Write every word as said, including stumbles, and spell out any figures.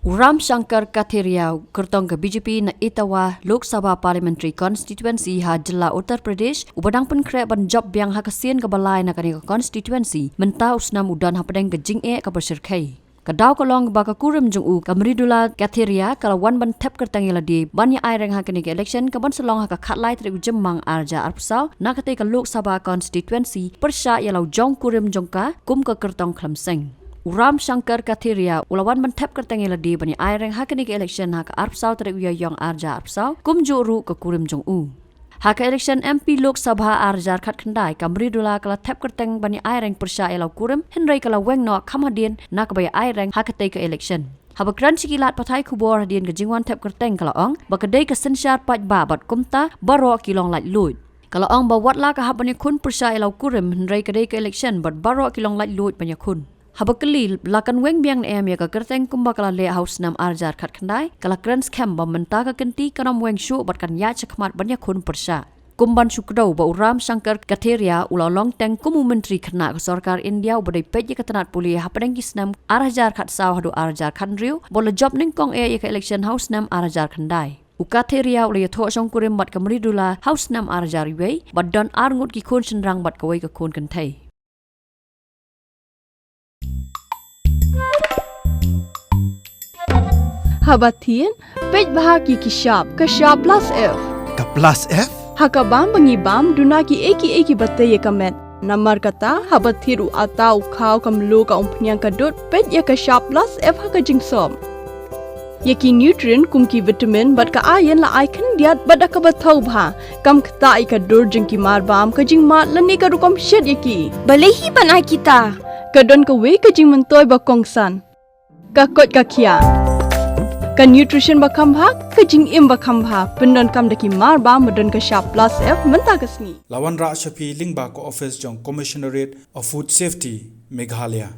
U Ram Shankar Kathiria, kyrtong ka B J P na Etawah Lok Sabha Parliamentary Constituency ha jylla Uttar Pradesh, uba dang pynkhreh ban jop biang ha ka sien kaba lai na kane ka constituency, mynta u snem u don hapdeng ka jingeh kaba shyrkhei. Ka daw ka long ba ka kurim jong u, ka Mridula Kathiria, ka la wan ban thep kyrteng ïa lade ban ïa aireng ha kane ka election kaban sa long ha ka khatlai tarik u Jymmang arhajar arphew saw, na katei ka Lok Sabha constituency, pyrshah ïa la u jong kurim jong ka kum ka kyrtong khlem seng. U Ram Shankar Kathiria u la wan ban thep kyrteng ïa lade ban ïa aireng ha kane ka election ha ka arphew saw tarik u Ïaïong arhajar arphew saw, kumjuh ruh ka kurim jong u. Ha ka election M P Lok Sabha arhajar khatkhyndai, ka Mridula ka la thep kyrteng ban ïa aireng pyrshah ïa la u kurim, hynrei ka la weng noh kham hadien na kaba ïa aireng ha katei ka election. Haba kren sha ki lad pathai khubor hadien ka jingwan thep kyrteng, ka la ong ba ka dei ka synshar paidbah bad kumta baroh ki long laitluid. Ka la ong ba watla ka hap ban ïakhun pyrshah ïa la u kurim, hynrei ka dei ka election bad baroh ki long laitluid ban ïakhun. Haba kylli la kan weng biang ne em ïa ka kyrteng kumba ka la leh ha u snem arhajar khatkhyndai, ka la kren skhem ba mynta ka kynti kan ym weng shuh bad kan ïaid shakhmat ban ïakhun pyrshah. Kumban shu kdew ba u Ram Shankar Kathiria u la long teng kum u myntri khynnah ka sorkar India uba dei peit ïa ka tnat pule hapdeng ki snem arhajar khatsaw haduh arhajar khathynriew, bad u la jop nyngkong eh ïa ka election ha u snem arhajar khyndai. U Kathiria u la ïathoh shongkurim bad ka Mridula ha u snem arhajar wei, bad don arngut ki khun shynrang bad kawei ka khun kynthei. Haba thied, peit bha ki ki shap, ka shap plus F. Ka plus F? Ha ka bam ba ngi bam, duna kiei kiei kiba tei ïa ka met. Namar kata, haba thied u atta, u khaw, ka mluh, ka umphniang, ka dud, peit ïa ka shap plus F ha ka jingsop. Ïa ki nutrient kum ki vitamin bad ka iron la ai khyndiat bad da kaba thaw bha. Kam ktah ïa ka dur jong ki mar bam, ka jingmad lane ka rukom shet ïa ki. Balei hi ban ai kita? Ka don kawei ka jingmyntoi ba kongsan. Ka koit ka khiah. Ka nutrition ba kham bha, ka jingim ba kham bha. Pyndonkam da ki mar bam ba don ka shap plus F mynta ka sngi. La wanrah sha phi lyngba ka office jong Commissionerate of Food Safety, Meghalaya.